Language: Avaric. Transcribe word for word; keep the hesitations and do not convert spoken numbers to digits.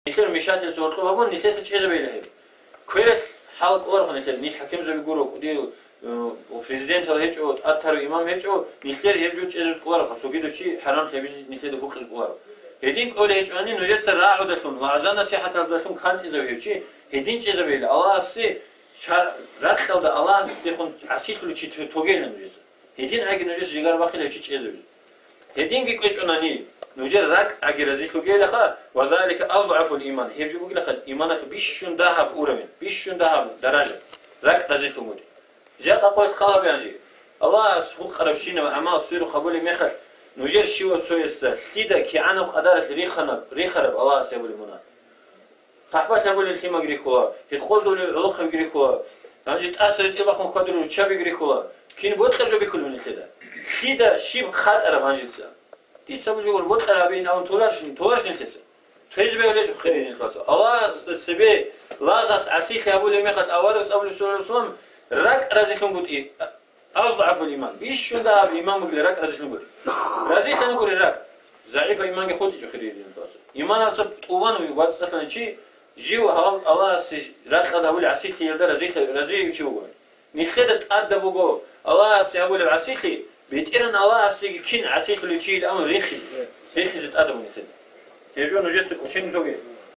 Нилъер мешалъиялъе гьоркьоб гьабун, нилъеца чӀезабейила гьеб. Квералъ хӀал кӀоларха нилъер, нилъ хӀакимзаби гуро, кӀудиял, э, президентал гьечӀо, тӀад тарав имам гьечӀо, нилъер гьеб жо чӀезабиз кӀоларха, цогидав чи хӀарамлъи гьабизе нилъеда гьукъизе кӀоларо. Гьедин кӀолей гьечӀони, нужеца рагӀудалъун, вагӀза-насихӀаталдалъун кантӀизаб гьев чи, гьедин чӀезабейила. Аллагьасе чар-, ракьалда Аллагьасдехун гӀасилъулев чи то-, тогейилан нужеца. Гьедин гӀаги нужеца жигар бахъила гьев чи чӀезабизе. Гьединги кӀвечӀонани, нужер ракӀ гӀаги разилъугейилаха, ва залика азгӀафул иман, гьеб жо бугилаха иманалъул бищун дагьаб уровень, бищун дагьаб даража, ракӀ разилъунгутӀи. Жакъа къоялъ хал гьабе гьанже. Аллагьас гьукъарабщинаб гӀамал сверухъ гьабулеб мехалъ, нужер щивав цоясда лъида кигӀанаб къадаралъ риханаб, рихараб Аллагьас гьабулеб мунагь. ХъахӀбалъ гьабулел лъимаги рихьула, гьекъолдулел гӀолохъабиги рихьула, гьанже тӀаса ретӀел бахъун хьвадурел руччабиги рихьула. Кин бокьараб жо бихьулеб нилъеда? Лъида щиб хатӀараб гьанжеца? Дица абулеб жо гуро, бокьараб гьабейин абун толарищ-, толарищ нилъеца? Цойзе бегьулеб жо хириял диналъул вацал. Аллагьасда цебе лагъас гӀасилъи гьабулеб мехалъ аварагас абулеб, саллаллагьу гӀалайгьи вассалам, ракӀ разилъунгутӀи. АзгӀафул иман. Бищун дагьаб иман бугила ракӀ разилъунгутӀи. Разилъанагури ракӀ. ЗагӀипаб иманги хутӀичӀо хириял диналъул вацал. Иманалъа тӀубан вацӀцӀалъана чи, жив гьав Аллагьасе ракьалда гьабулеб гӀасилъиялда разилъа-, разиявги чи вуго. Нилъеда тӀадаб буго Аллагьасе гьабулеб гӀасилъи, БетӀеран Аллагьасеги кин гӀасилъулев чийилан рихизе, рихизе тӀадаб буго нилъеда. Гьеб жо нужеца кӀочон тоге.